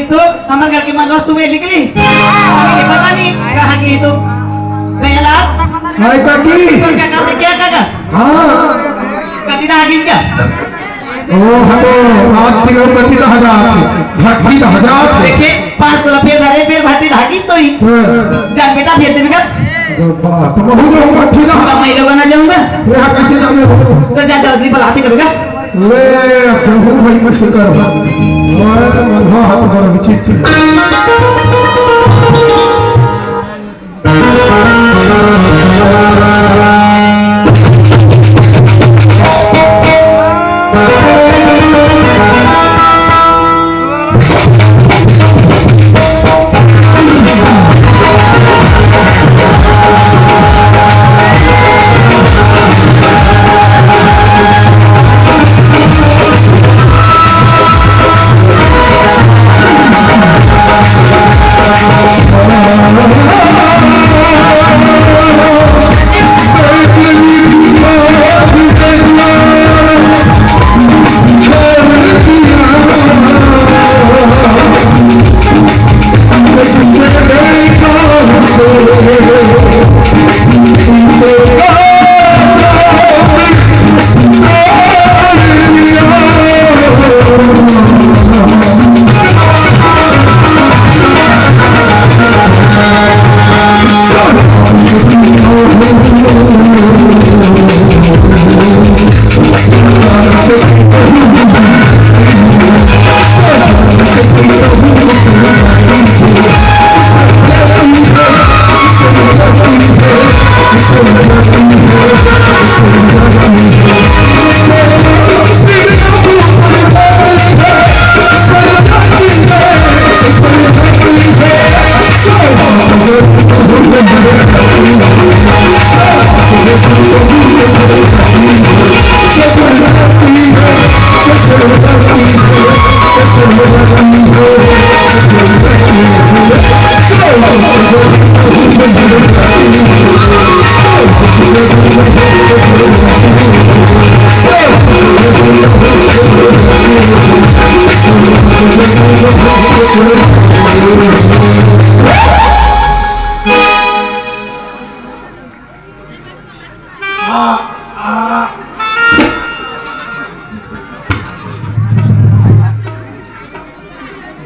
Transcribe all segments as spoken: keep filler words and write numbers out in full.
तो हमर घर के मनवा सुबह निकली, हमके पता नहीं कहाँ गई तो। गया लाल। हाय काकी। तो क्या कहा, क्या कहा? हाँ। कति ना आगिस का? ओ, हटो, आज तीनों कति ना हजार थे, भट्टी ना हजार थे। देखे, पाँच सौ रुपये धरे, फिर भट्टी धागी सोई। हाँ। जान बेटा, भेज देबे का? बाबा, तो महू जो भट्टी ना। तो मैं लोग ना जाऊंगा। ये हाँ, कैसे जाने हो? तो जा, जल्दी बुलाते करेगा। ले, अब जरूर भाई कुछ कर। मारे मलहा हाथ बड़ा विचित्र।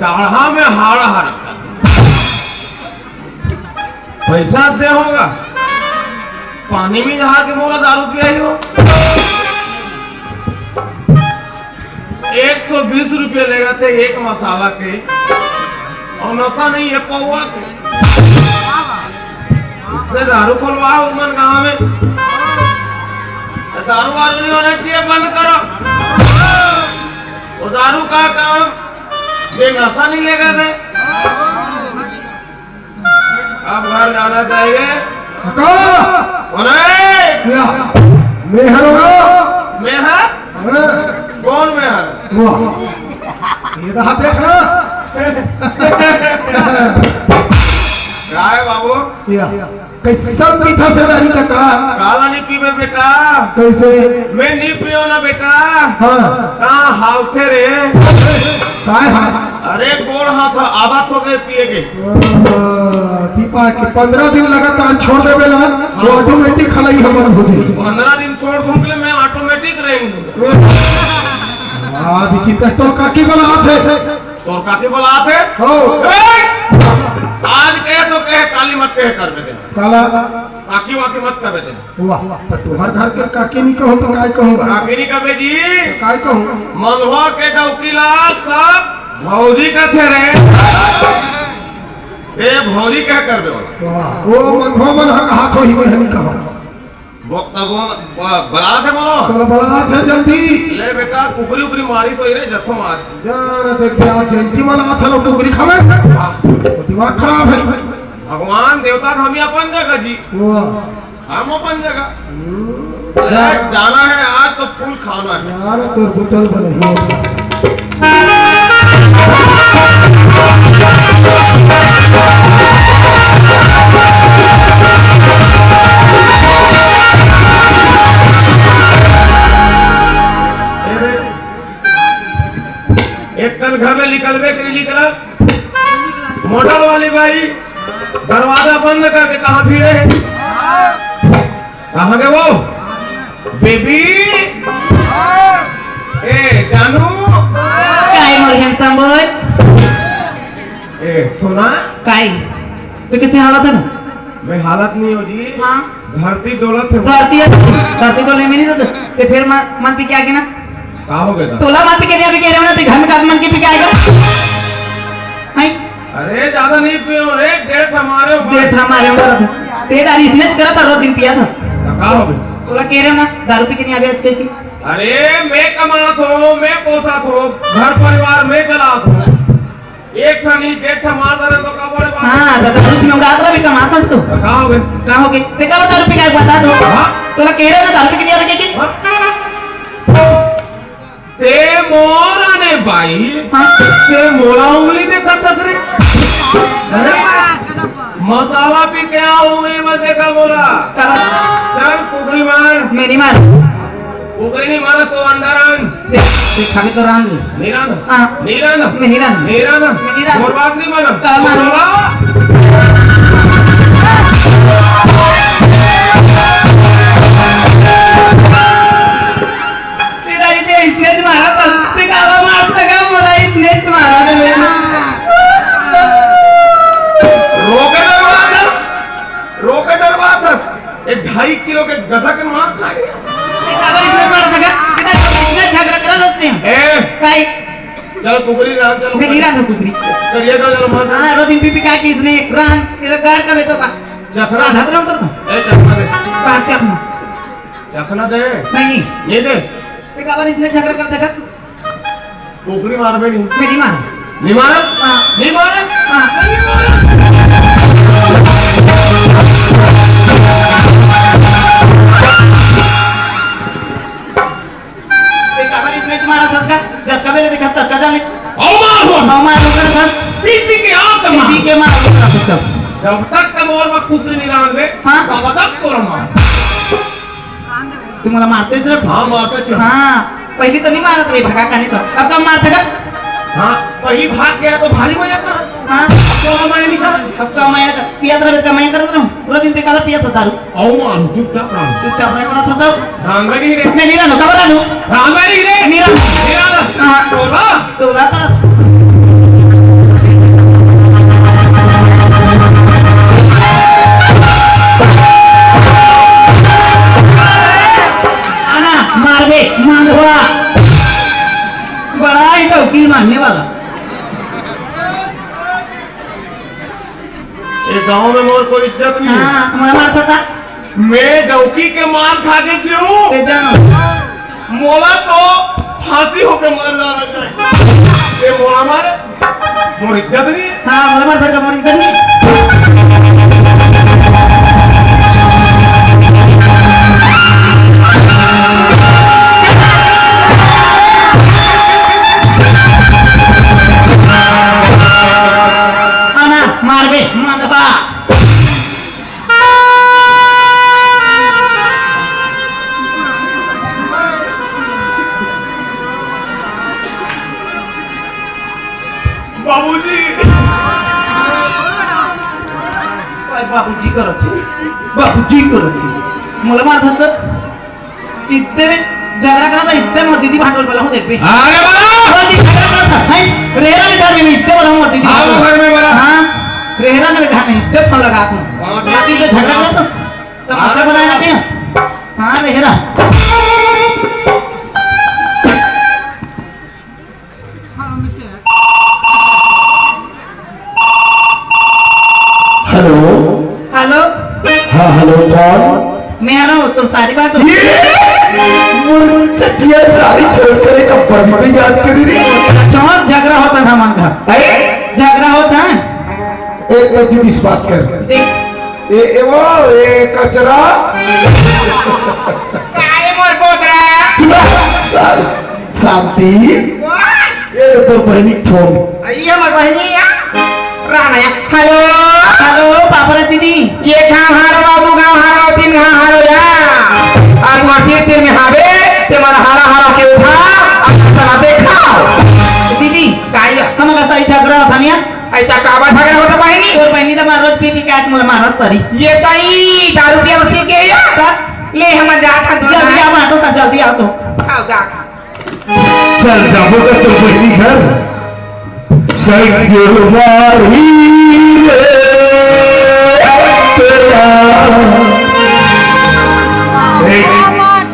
दाढ़ा में हाड़ हर पैसा दे होगा, पानी में नहा के मोला दारू पियाई हो। एक सौ बीस रुपये लेगा थे एक मसाला के, और नशा नहीं है पौवा के। इससे दारू खोलवाओ मन गाँव में, तो दारू वारू नहीं होना चाहिए, बंद करो। वो दारू का काम, ये नशा नहीं लेगा थे। अब घर जाना चाहिए। काका! कौन है? या, मेहर होगा। मेहर? हाँ। कौन मेहर? वाह। ये रहा देखना। क्या है बाबू? या। कैसन पीथा से नहीं काका? काला नहीं पीबे बेटा। कैसे? मैं नहीं पियो ना बेटा। हाँ। कहाँ हालथे रे? काय हा? अरे गोड़ हाथ आदत हो गए पिए के। ओह, दीपा के पन्द्रह दिन लगातार छोड़ देबे ना, तो automatic खलाई हमन हो जाई। पन्द्रह दिन छोड़ दूं के मैं automatic रहेंगे। आ, विचित्र, तोर काकी बोला आथे। तोर काकी बोला आथे? हो। ए! आज कहे तो कहे, काली मत कहे कर दे। काला? काकी वाकी मत कहे दे। वाह, तो तुम्हार घर के काकी नहीं कहूँ तो काय कहूँगा? काकी नहीं कहे जी। तो काय कहूँ? मनवा के डौकी ला सब भौजी कथे रे। ए भौजी कह कर दे। वाह, वो मनवा मन हाथ हो ही नहीं कहूँ। वो, तब वो, वो बलात है बोलो। तोला बलात है जल्दी। ले बेटा, कुकरी उकरी मारी सोई रे, जथो मार। जान देख बे, आज जयंती मनात है, लोग कुकरी खावे। हाँ। वो दिमाग खराब है। भगवान देवता हम ही अपन जगह जी। वाह। हम अपन जगह। हम्म। ले, जाना है आज तो फूल खाना है। यार, तोर बोतल बने ही होता। एक कन घर ले निकलबे के निकल। मोटर वाली बाई दरवाजा बंद करके कहाँ भिड़े हे? कहाँ गे वो? बेबी, ए जानू, काय मोर handsome boy? ए सोना, काय? तू कइसे हालत हे ना? मैं हालत नहीं हो जी। हाँ। धरती डोलत हे। धरती हे, धरती डोले में नहीं तो ते फिर मन, मन पी के आगे ना। का हो गे? तोला मन पी के नहीं, अभी कह रहे हो ना, ते घर में का मन के पी के आएगा? हैं? अरे ज्यादा नहीं पियो रे, डेढ़ ठा मारे हो। डेढ़ ठा मारे हो, ते दारू इसने करत रोज दिन पिया था। तो का हो गे? तोला कह रहे हो ना, दारू पी के नहीं आवे आज कहीं की। अरे मैं कमात हो, मैं पोसत हो, घर परिवार मैं चलात हो। एक ठा नहीं, डेढ़ ठा मार दे तो का बड़े बात। हाँ, तो दारू में उड़ात रहा भी कमात हस तो। तो का हो गे? का हो गे? ते का दारू पी के बता दो। हाँ? तोला कह रहे हो ना, दारू पी के नहीं आवे कहीं की। हाँ? ते मोर आने बाई, हाँ? ते मोला उंगली देखत हस रे। अरे, मसाला पी के आ उंगली में देखा बोला। चल कुकरी मार। मैं नहीं मार। कुकरी नहीं मार तो अंडा रान। देख, देख, अभी तो रान। नहीं रान। हाँ। नहीं रान। मैं नहीं रान। नहीं रान। मैं नहीं रान। मोर बात नहीं माना। का माना? बोला। तेरा इतने, इसने तुम्हारा पत्ते काला मार सका, मोला इसने तुम्हारा डले। रोके डरवा था, रोके डरवा था। एक ढाई किलो के गधा के मार खाए। काबर इसने मार सका? इतना, इतना झगड़ा करा सकते हैं। ए, काई? चल कुकरी रान, चल। मैं नहीं रान कुकरी। करिए तो चलो मार। हाँ, रोज दिन पी पी का कि इसने रान, इधर गाड़ का बेटो का। चखना। हाँ, धतरा उतर का। ए, चखना दे। का चखना? चखना दे। नहीं। ये दे। एक बार इसने झगड़ा कर देखा। कुकरी मार बे नहीं। मेरी मार। नहीं मार? हाँ। नहीं मार? हाँ। नहीं मार? एक बार इसने तुम्हारा सर का, जब कबे देखा तब का जाने। अवमान हो। अवमान हो कर सर। पीपी के आंख मार। पीपी के मार हो कर सर। जब तक तब और मैं कुकरी नहीं रान बे। हाँ। तब तक तोर मार। तू मोला मारते सिर्फ? हाँ, मारता चल। हाँ, पहली तो नहीं मारत रही, भगा का नहीं तो। अब कब मारते का? हाँ, पहली भाग गया तो भारी मजा कर। हाँ। अब तो मैं नहीं कर। अब तो मैं कर। पिया तरह बेटा मैं कर रहा हूँ। पूरा दिन ते काला पिया तो दारू। अवमान, चुपचाप रहो। चुपचाप रहो, रहा था तो। राम नहीं रे। मैं नहीं रहूँ, कब रहूँ? राम नहीं रे। नहीं रहूँ। नहीं रहूँ। हाँ। बोला। तो रहा था। आना, मार दे, मांगवा। बड़ा ही डौकी मारने वाला। ये गांव में मोर कोई इज्जत नहीं है। हाँ, मोला मारता था। मैं डौकी के मार खा के जीऊँ। ते जानो। मोला तो फांसी होके मर जाना चाहिए। ये मोला मारे, मोर इज्जत नहीं है। हाँ, मोला मार भर का मोर इज्जत नहीं। आना, मार बे, मार दफा। बाबूजी। भाई बाबूजी करत हे। बाबूजी करत हे। मोला मारत हस त? इतने में झगड़ा करा था, इतने मोर दीदी भाटोल वाला हूँ देख बे। अरे वाह! मोर दीदी झगड़ा करा था, हैं? रेहरा में घर में इतने वाला हूँ मोर दीदी हाँ, भाटोल। घर में वाला। हाँ, रेहरा में घर में इतने फोन लगा तू। हाँ, मोर दीदी पे झगड़ा करा था, तब हाँ, मक्का बनाया ना क्या? हाँ, रेहरा। हेलो। हेलो। हाँ, हेलो, कौन? मैं आ रहा हूँ, तो सारी बात ये मोर चटिया सारी छोड़ कर एक अब्बड़ में याद करी रे। अच्छा, झगड़ा होता था मन का। अरे? झगड़ा होता है? एक तो तू इस बात कर। देख। ए, ए, वो, ए, कचरा। काहे मोर पोतरा? चुप, सारी। शांति। वाह! ये तो बहनी फोन। ये हमर बहनी या? राना या। हेलो। हेलो, पापरा दीदी। ये घाव हारवा, दू घाव हारवा, तीन घाव हारवा या। आज वहाँ तीर तीर में हावे, ते मन हारा हारा के उठा, अब चला देखा। दीदी, काय? हम का सही झगड़ा था नहीं? ऐसा काबर झगड़ा होता बहिनी? तोर बहिनी तो मार रोज पी पी के आज मोला मारत सरी। ये तई दारू पिया बसी के या? त ले हमन जात हन तो जल्दी ना। आ, माटो त जल्दी आ तो। आओ जा। चल जाबो का तोर बहिनी घर। संगवारी रे तेरा। एक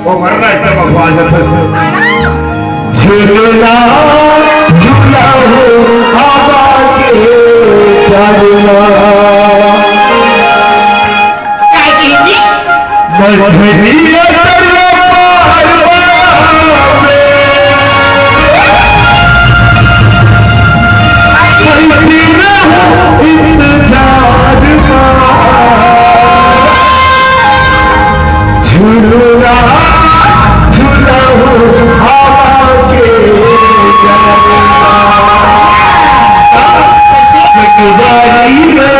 ओवर ना इतना बकवास है बस। झूलना झूला हो हवा के डालना। काय कही जी? मछली अगर पार में, इंतजार में। झुलुआ झुलाऊ हवा के जगदारी में।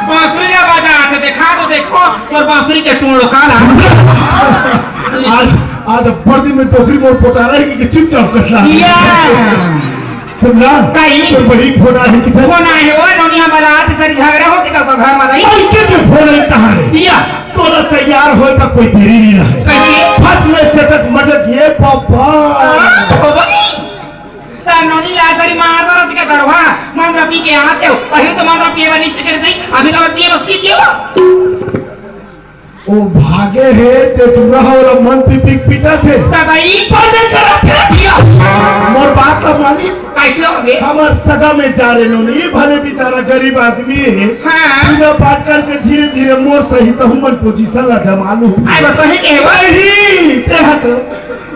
बांसुरी ला बजा, आके देखा तो देखो, तोर बांसुरी के टूण काला। आज, आज अब्बड़ दिन में डोकरी मोर पोटारा है कि, कि चुपचाप कर ला। या। सुन ना, कई? तोर बड़ी फोन आ रही किधर? फोन आए हो, नोनी हम बारात सरी झगड़ा होते का, का घर में रही? कई के, के फोन है कहाँ रे? या। तोरा तैयार होए का कोई देरी नहीं रहे। कई? फट ले चटक मटक ये पापा। हाँ, तो बाबा नहीं। तार नोनी ला सरी मार दो रतिका दरवा, मंदरा पी के आते हो। पहले तो मंदरा पिए बनिष्ठ कर दी, अभी तो पिए बस की दियो। ओ भागे हे, ते तू रहा वाला मन पी पी पीटा थे। तबई? पढ़े करा थे। मोर बात ला मानिस। कैसे हो गए? हमर सगा में जा रे नोनी, भले बेचारा गरीब आदमी है। हाँ। पूजा पाठ करके धीरे धीरे मोर सही तो हमन पोजीशन ला जमा लू। आई बस वही के वही। ते हट।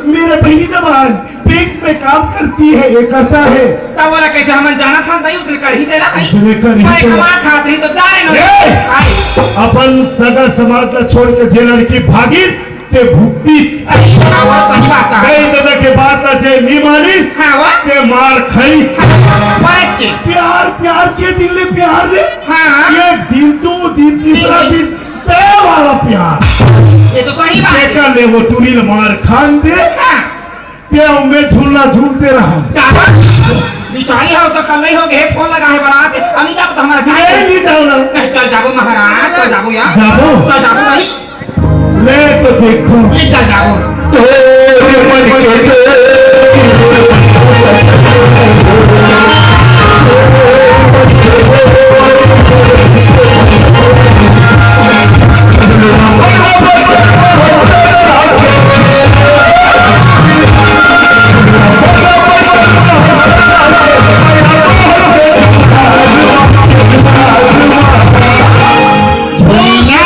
मेरे बहिनी जवान बैंक में काम करती है, ये करता है। तब वाला कैसे हमन जाना था, तई उसने कर ही देना भाई। उसने कर ही भाई देना। कमा खात रही तो जा रे नोनी। ए! आई। अपन सगा समाज ला छोड़ के जे लड़की भागिस, ते भुगतिस। अरे, ये तो सही बात है। कई दादा के बात ला जे नी मानिस, हाँ, वो? ते मार खाइस। बात के। प्यार, प्यार के दिल ले प्यार ले। हाँ। ये दिल तो, दिल तीसरा दिल, ते वाला प्यार। ये तो सही बात है। बेटा ले वो टूरी ले मार खान दे। हाँ। प्याव में झूलना झूलते रहा। शाबाश। बिचारी हो तो कल नहीं हो गए, फोन लगा है बारात। अभी जाओ तो हमारा घर ये नहीं जाना। नहीं, चल जाओ महाराज, चल जाओ यार। जाओ। चल जाओ भाई। मैं तो देखूं। ये चल जाओ। तेरे मन के झूला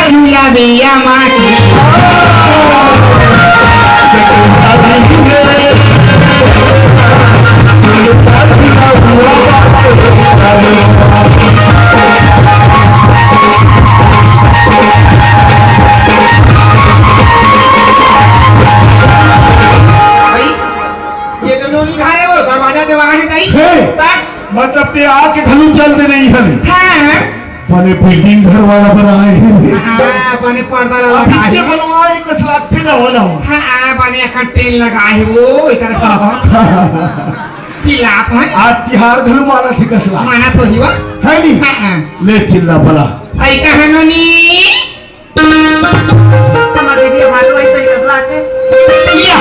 झूला भैया माँ की। भाई, ये तो नोनी घर है, वो दरवाजा देवा है नहीं। हे, तब? मतलब ते आके घलू चल दे नहीं है। हाँ। बने बिल्डिंग घर वाला बनाए हे। हाँ, बने पर्दा वाला अभी बनाए के हे। बनवाए कस लागथे ना हो ना हो। हाँ, बने अखन तेल लगाए हे वो, इधर सब। चिल्लात है। आज तिहार घलू माना थे कसला। माना तो ही वो। है नी? हाँ, हाँ। ले चिल्ला भला। आई कहा नोनी? हमारे भी हाथ में सही रख लाते। या।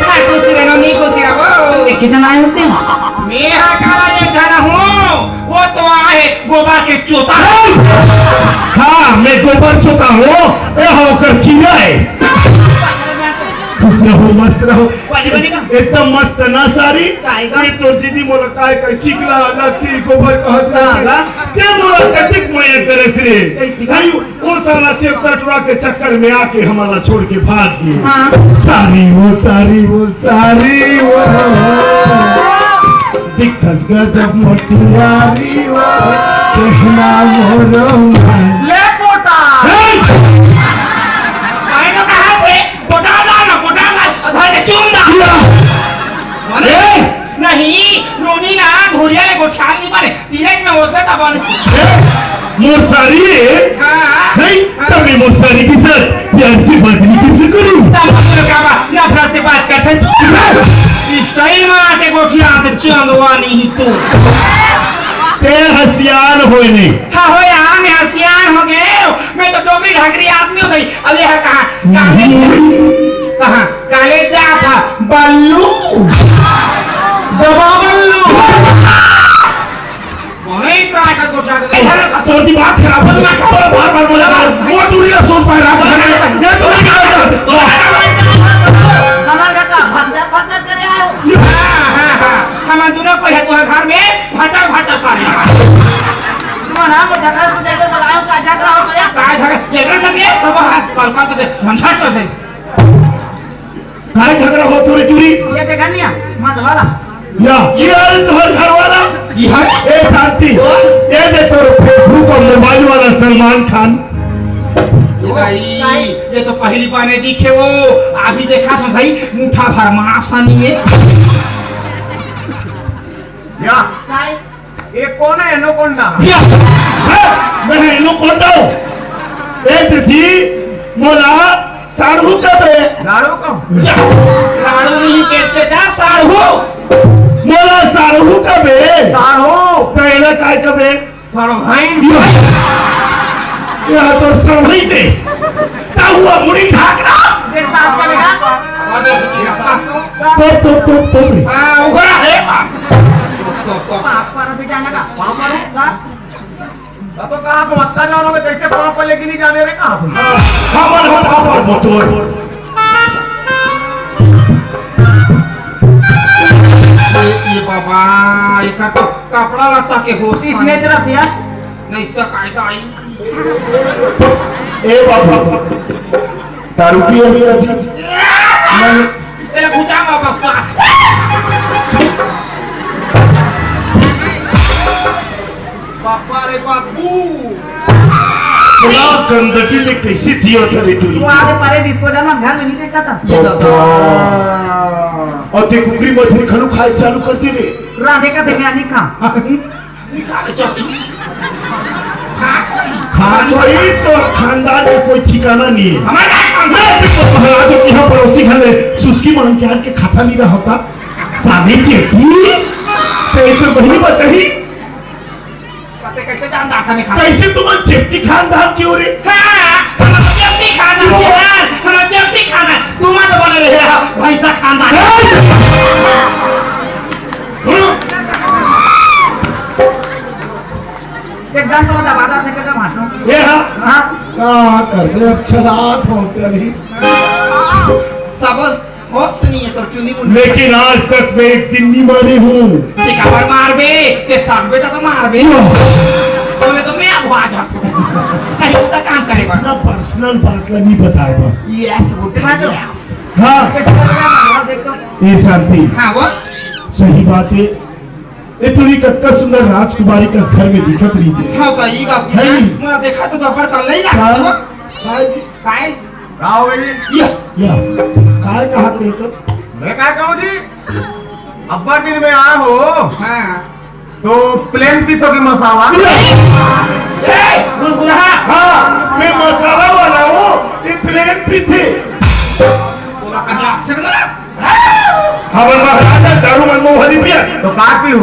हाँ, खुशी रहो, नहीं खुशी रहो। कितने आए होते हैं? मैं हाँ काला ये जाना हूँ, वो तो आए गोबर के चोता। हाँ, मैं गोबर चोता हूँ, ये होकर कीड़ा है। खुश रहो, मस्त रहो। बने, बने का? एकदम मस्त ना सारी। काय का? ये तो दीदी मोला काय का चिकला लगती गोबर कहत हाँ, रहे। का? ते मोला कतिक मया करस रे। कैसी का? भाई, वो साला चेपटा टुरा के चक्कर में आके हमारा छोड़ के भाग गए। हाँ। सारी वो, सारी वो, सारी वो। दिखस गजब मोतियारी वो, कहना मोरो मन। ले पोटा। हे! अरे तो कहा थे, पोटा ला ना, पोटा ला, अधा ले चूम दा। या। अरे, ए! नहीं, रोनी ना, धोरिया ले गोछाल नहीं बने, तीरथ में होत में तब बने। ए! मोर सारी है? हाँ। नहीं, हाँ। तभी मोर सारी के साथ प्यार से बात नहीं कर सकूँ। तब तो का बा, नफरत से बात करते हैं। स्टाइल मार के गोठिया आते चंदवानी ही तू। ते हसियान होए नहीं। हाँ, होए, हाँ, मैं हसियान हो गए। मैं तो डोगरी ढाकरी आदमी हो गई। अब यह कहाँ, कहाँ, कहाँ, कहाँ ले जा था? बल्लू। दबा बल्लू। अरे, इतना का गोठा के ए, तोर दिमाग खराब हो गया। बार बार बोला, वो दूरी ना सुन पाए रहा। ये दूरी का हमार का का भंजा भंजा करे आओ। हाँ, हाँ, हाँ। हमार दोनों को है तुम्हारे घर में भचर भचर करे। तुम्हारा वो झगड़ा हो जाए तो बताओ, का झगड़ा हो गया? का झगड़ा? झगड़ा कर दिया? तो वहाँ कल, कल तो दे, झंझट कर दे। काय झगड़ा हो तोरे टूरी? ये देखा नहीं है? मत वाला। या, ये आए तोहर घर वाला? ये है? ए शांति, ये दे तोर Facebook और मोबाइल वाला सलमान खान। ये भाई, ये तो पहली बार नहीं दिखे वो। अभी देखा था भाई, मुठा भर मांस नहीं है। या। काय? ये कोन है एनोकोंडा? या, हाँ, मैं एनोकोंडा हूँ। ए दीदी, मोला साढ़ू कबे? साढ़ू को? या, साढ़ू नहीं कहते जा, साढ़ू। मोला साढ़ू कबे? साढ़ू। तो एला काय कबे? साढ़ू भाई। या, या तो साढ़ू ही नहीं। ताहुआ मुड़ी ढाकना। देख बात करेगा। तो, तो, तो, तो रे। हाँ, उघरा है। तो, तो। पाँव पर भी जाने का। पाँव पर का? अब तो कहाँ को मत्ता जानो में कैसे पाँव पर लेके नहीं जाने रे, कहाँ पर? हाँ, बोल, बोल, बोल, बोल, बोल। ये, ये बाबा, ये का तो कपड़ा लत्ता के होश इसने नहीं। जरा थिया। नहीं, इसका कायदा आई। ए बाबा, दारू पिए से ऐसी? नहीं। तेरा कुचा वापस का। बापा रे बाबू। पूरा गंदगी में कैसे जिया था रे तू? वो आगे परे डिस्पोजल में घर में नहीं देखा था। ये दादा। और ते कुकरी मछली खलू खाए चालू कर दे रे। राधे का देखे नहीं खा। खा कोई तो खानदान में कोई ठिकाना नहीं है। हमारा खानदान। मैं भी तो महाराज के यहाँ पड़ोसी घर में सुस्की मांग के आके खाता नहीं रहा होता। साले चेटी, तेरी तो बहिनी बचाई। पता कैसे जानता था मैं खाता? कैसे तुम चेटी खानदान क्यों रे? हाँ, हम चेटी खानदान के यार, हम चेटी खानदान। तुम तो बने रहे हो, भैंसा खानदान। ए! एकदम तो दबा दबा से के भाषण। ये हाँ? हाँ। का कर दे, अच्छा रात हो चली। साबुन, होश नहीं है तो चुनी मुंडी। लेकिन आज तक मैं एक दिन नहीं मारी हूँ। ते काबर मारबे, ते साग बेटा तो मारबे। वाह। तो मैं तो मैं अब आ जाता हूँ। कहीं तो काम करेगा। ना पर्सनल बात ला नहीं बताएगा। यस, गुड। हाँ। ये शांति। हाँ, वो? सही बात है। ए टूरी कतका सुंदर राजकुमारी कस घर में दिखत रहिस हे। हाँ, त ई बात है। मोला देखा तो अब्बड़ कल्ला ही का? लागत हे। काय जी? काय? का हो गई? या। या। काय कहत रहे तो? मैं का कहूँ जी? अब्बड़ दिन में आए हो। हाँ। तो प्लेन पीतो के मसाला? ए, गुनगुना। हाँ, मैं मसाला वाला हूँ, ये प्लेन पीते। पूरा कन्या अक्षर गलत। हमर महाराजा दारू मन मुंह हरी पिया। तो का पीहू?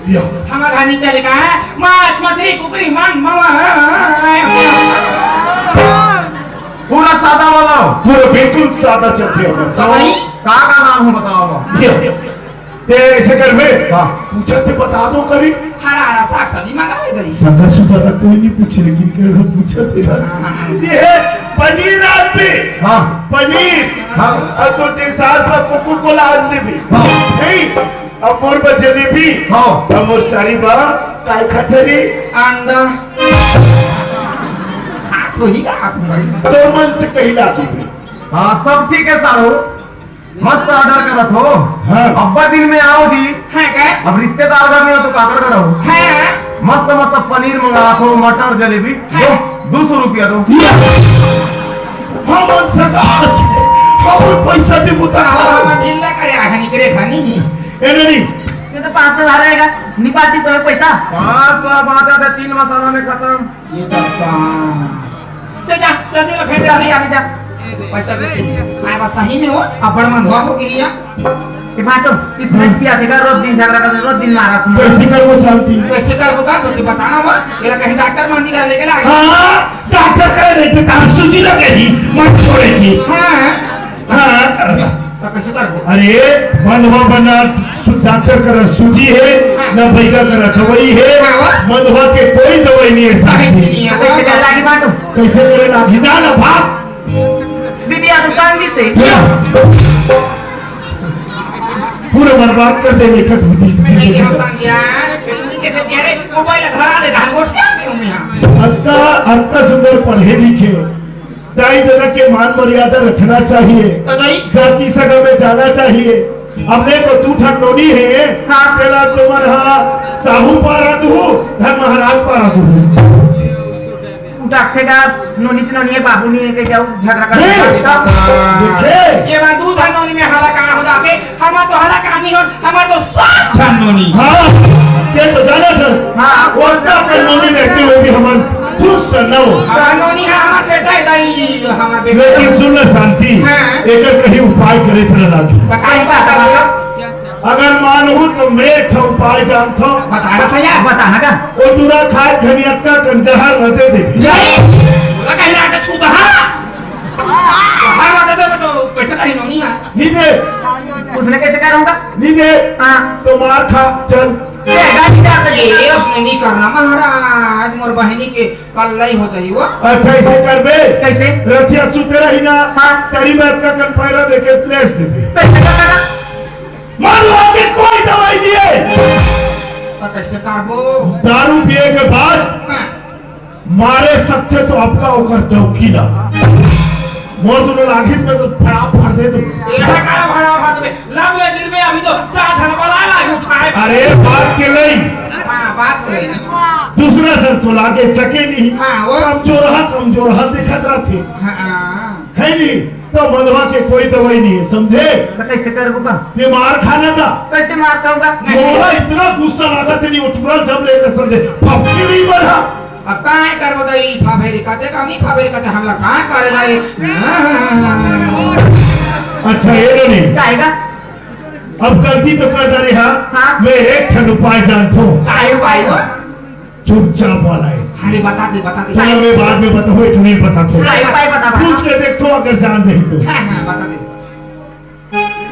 या। हमर हानि चले का? माछ, मछली, कुकरी, मांग, मामा। पूरा सादा वाला हो? पूरा बिल्कुल सादा चलते हो। तो भाई? का, का नाम हो बताओ? या। ते ऐसे करबे? हाँ। पूछा ते बता दो करी। हरा, हरा साग सब्जी मंगा ले दई। सादा सुदा ला कोई नहीं पूछे, लेकिन के लोग पूछा तेरा। हाँ, हाँ, हाँ। ये है पनीर आप पे। हाँ। पनीर। हाँ। अब तो ते सास ला कोको कोला आन देबे। हाँ। नहीं, अब मोर बा जलेबी। हाँ। अब मोर सारी बा काय खाथे रे? अंडा। खा तो ही का आप भाई। तो मन से कही ला देबे। हाँ, सब ठीक है साहू। मस्त order करत हो। हाँ। अब्बड़ दिन में आव जी। हाँ का? अब रिश्तेदार घर में हो तो काकर घर हो? हाँ। मस्त मस्त पनीर मंगात हो, मटर, जलेबी। हाँ। दो, दो सौ रुपया दो। ये। हम सरकार, हम पैसा दे बुता। हाँ, हाँ, ढीला करे, आखा निकरे खानी। ए, नहीं। ये तो पाँच सौ आ रहेगा, निपाती तो है पैसा। पाँच सौ बात है, तीन मसाला में खत्म। ये तो काम। ले जा, जल्दी ले, फेंक दे, अभी, अभी जा। पैसा दे। आए बस सही में हो, अब्बड़ मंदवा हो गई है। ये बात तो, इस तरह पिया देगा, रोज दिन झगड़ा करते, रोज दिन मारा तुम। कैसे कर वो शांति? कैसे कर वो का? तो तू बताना वो, तेरा कहीं डॉक्टर मांदी कर लेके ना। हाँ, डॉक्टर करे नहीं, तो तार सूजी लगे ही, मत छोड़े ही। हाँ। हाँ, कर। तो कैसे कर वो? अरे, मंदवा बना, सु-, डॉक्टर करा सूजी है, हाँ। ना बैगा करा दवाई है, हाँ, वो? मंदवा के कोई दवाई नहीं है, साहब। नहीं है, तो कैसे वो? कर लागी बाटो? कैसे करे लागी? जा ना, भाग। दीदी, आप दुकान जी से। या। पूरा बर्बाद कर दे, लेखक बुद्धि। नहीं, ये होता क्या है? कैसे कह रहे? मोबाइल धरा दे, धान गोट क्या आते हूँ यहाँ? अत्ता, अत्ता सुंदर पढ़े लिखे। दाई ददा के मान मर्यादा रखना चाहिए। तो दाई? जाति सगा में जाना चाहिए। अब देखो, तू ठन नोनी है, हाँ। तेला तुमन हा साहू पारा दुहू, धन महाराज पारा दुहू। उठाथे का नोनी से नोनी है, बाबू नहीं है, के जाओ झगड़ा कर नहीं। देखे? ये बात तू धन नोनी में हाला कहाँ हो जाते? हमार तो हला कहानी हो, हमार तो सात झन नोनी। हाँ, ये तो जाना था। हाँ। वो सात झन नोनी में रहते हुए भी हमार खुश से न हो। हाँ, नोनी, हाँ, हमार बेटा है, दाई, हमार बेटा। लेकिन सुन ना शांति, हाँ। एकर कहीं उपाय करे थे ना लागी। बताई बात है, मतलब? अगर मानहू तो मैं एक ठो उपाय जानत हूँ। बता, बता यार, बता ना का? वो टूरा खाए घनियक्का कन जहर न दे दे। नहीं, बोला कहीं ना आके छू तो हाँ। जहर न दे दे तो कैसे कहीं नोनी है? नहीं दे। उसने कैसे करूँगा? नहीं दे। हाँ। तो मार खा, चल। ये गाड़ी जा तो ये ये उसने नहीं करना महाराज, मोर बहनी के कल नहीं हो जाई वो। अच्छा, इसे करबे? कैसे? रथिया सुते रही ना, हाँ। तेरी बात का कन पैरा देके प्लेस देबे। पैसे का करा? मारो आगे कोई दवाई नहीं है। तो कैसे करबो? दारू पिए के बाद हाँ। मारे सकथे तो आपका ओकर डौकी ला। मोर दुनो लागित में तो फड़ा फाड़ दे दो। एहा काला भड़ा भड़ में लब ले गिर में अभी तो चार झन वाला लागी उठाए। अरे बात के नहीं। हाँ, बात के नहीं। दूसरा सर तो लागे सके नहीं। हाँ, वो कमजोर हा, कमजोर हा देखत रहथे। हाँ, हाँ। है नहीं, तो मंदवा के कोई दवाई नहीं है, समझे? तो कैसे करबो का? ये मार खाना था। कैसे मार खाऊंगा? मोला इतना गुस्सा लगा थे, नहीं उठूंगा जब लेकर समझे, फपकी नहीं बना। अब काय करबो त ई फाफेरी कते का नहीं फाफेरी कते हमला काय करे ला रे? अच्छा, ये लो नहीं। काहे का? अब गलती तो कर डाली, हाँ? हाँ। मैं एक ठन उपाय जानता हूँ। काय उपाय हो? चुपचाप वाला है। अरे बता दे, बता दे। चलो, मैं बाद में बताऊँ, एक नहीं बता दो। काय उपाय बता, बता। पूछ के देख तो, अगर जान दे तो। हाँ, हाँ, बता दे।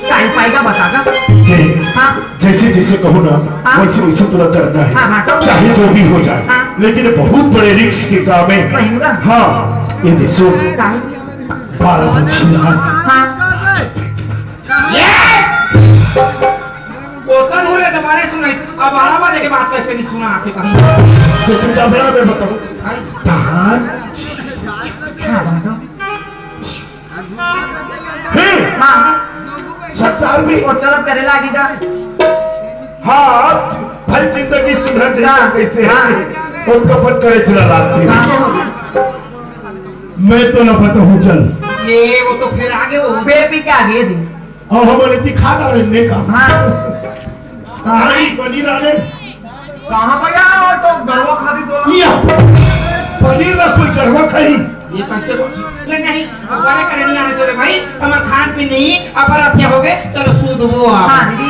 काय उपाय का बता का? ये हाँ। जैसे जैसे कहो ना, हाँ। वैसे वैसे तुरंत करना है। हाँ, हाँ, तो चाहे जो भी हो जाए। हाँ। लेकिन ये बहुत बड़े रिस्क के काम है। सही होगा? हाँ, ये देखो। काय? बारह बज गया। हाँ। ये! बोतल हो रहे तुम्हारे सुनाई। अब बारह बजे के बाद कैसे नहीं सुना आके कहीं? तो तुम डबरा में बताओ। भाई। कहाँ? हाँ, बताओ। हे! हाँ। सरदार भी वो चलो करे लागी का? हाँ, भाई जिंदगी सुधर जाए हाँ, तो कैसे है? हाँ। उनका फट करे चला लाती है। हाँ। मैं तो ना पता हूँ, चल। ये वो तो फिर आगे वो फिर भी क्या आगे दी? और हम बोले, दिखा रहे ने का। हाँ। कहाँ ही बनी रहे? कहाँ भैया? वो तो गरवा खा दी तो। या, पनीर ना कोई गरवा खाई। ये कैसे बोल? ये नहीं, हमारे करनी आने दे रे भाई, हमारे खान पीन नहीं, अब रात क्या हो गए? चलो सूद वो आप। हाँ, दीदी।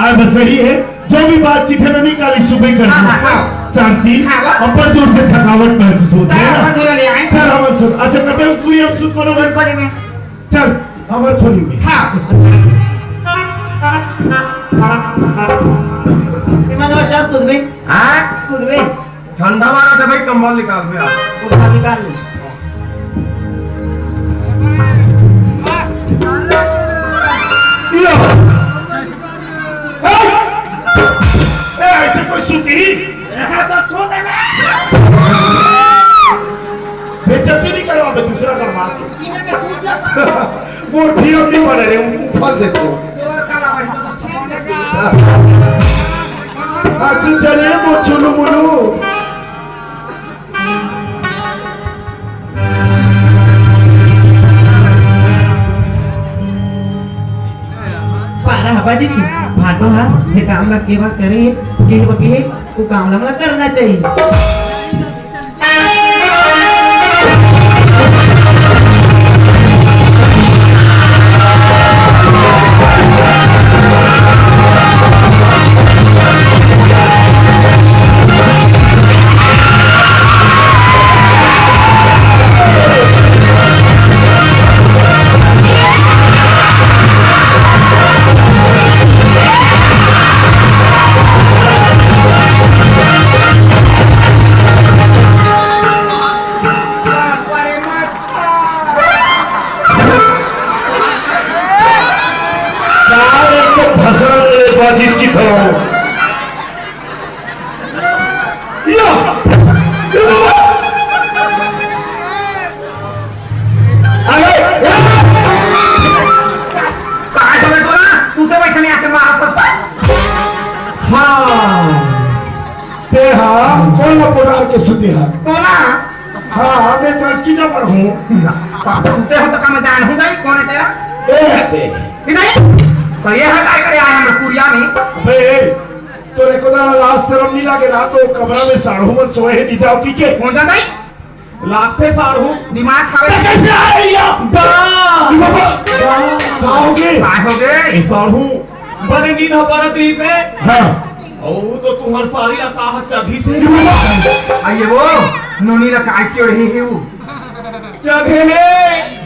आए बस वही है, जो भी बातचीत है ना, निकाली सुबह कर हाँ, दो। हाँ, हाँ। शांति, हाँ, वो। अपर जोर से थकावट महसूस होती है हाँ, ना। अपन जोर ले आए। चल, हम सुन। अच्छा, कते पूरी हम सुन करो। बिल्कुल ही में। चल, हमर खोली में। हाँ। इमन बच्चा सुध में। हाँ? सुध में। ठंडा मारा था भाई, कंबल निकाल दे आप। उठा निकाल ले। या। ए, ए, ऐसे कोई सूती? ऐसा तो सूत है। बेइज्जती नहीं करवा, मैं दूसरा करवा के। इन्हें तो सूत जाता। मोर भी अब नहीं बने रे, उ-, उफल देथे। अच्छा, चले मो चुलू मुलू। पारा हवा जी, भाटो हा, जे काम ला केवा करे, के बके, वो काम ला हमला करना चाहिए। साले को फंसा ले बाजिस की तरह। या! या बाबा! अरे! या! कहाँ चले तो ना? तू तो बैठने आके मारा पड़ता। हाँ। ते हा, कोन ला पोटार के सुते हा? कोन हा? हाँ, हाँ, मैं तो कीजा पर हूँ। बाप, तू ते हो तो का मैं जान हूँ जाई, कोन है तेरा? ए, ए। नहीं, तो ये है काय करे आए हम कुरिया में? अबे, ए, तोरे को ना लाज शरम नहीं लागे ना, तो कमरा में साढ़ू मन सोए हैं, नहीं जाओ की के? कौन जाता है? लागथे साढ़ू। दिमाग खावे। ते कैसे आए या? बा! ई बाबा! बा! का हो गे? का हो गे? ए साढ़ू, बने नींद ह परत रही पे। हाँ। अउ तो तुम्हर सारी ला का ह चघी से। ई बाबा! आइए वो, नोनी ला काय चढ़ी है वो। चघे ले।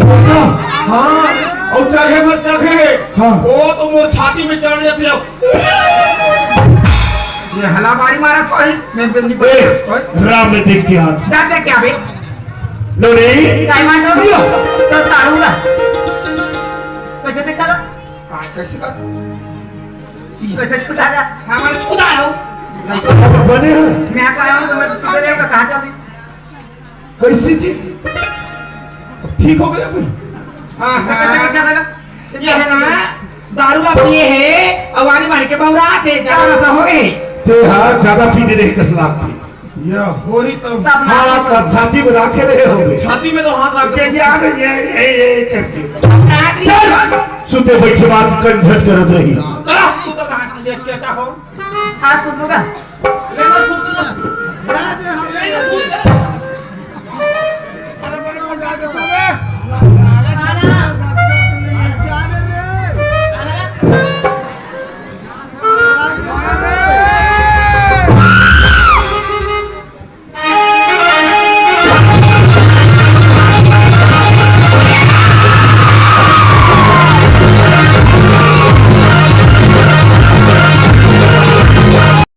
हाँ। हाँ। अउ चघे मत चघे। हाँ। वो तो मोर छाती में चढ़ जाती अब। ये हलाबारी मारा तो ही, मैं, मैं नहीं ए, पकड़। राम ने देख के हाथ। क्या, क्या, क्या बे? नोनी। काय मार नोनी? या। तो तारूंगा। कैसे देखा लो? काय कैसे कर? कैसे छुटा जा? हमारे छुटा लो। बने हैं। मैं आपको आया हूँ तो मैं तुझे लेकर कहाँ चल दी? कैसी चीज? ठीक हो गया कोई? हाँ, हाँ। कैसे, कैसे लगा? ये है ना, दारू ला पिए है, अवारी मार के बौरा थे, ज्यादा नशा हो गए। ते हाँ, ज्यादा पी दे रहे कस लाग थी। ये हो ही तो। सब हाँ, नाच। हाथ छाती में रखे रहे हो गए। छाती में तो हाथ रख के ये आ गए, ये, ये, ये करके। नाच रही है। चल, सुते बैठे बात कंझट करत रही। चलो, तू तो कहाँ लेट के अच्छा हो? हाथ सुन लूंगा। ले लो, सुन लो। ले लो, सुन लो।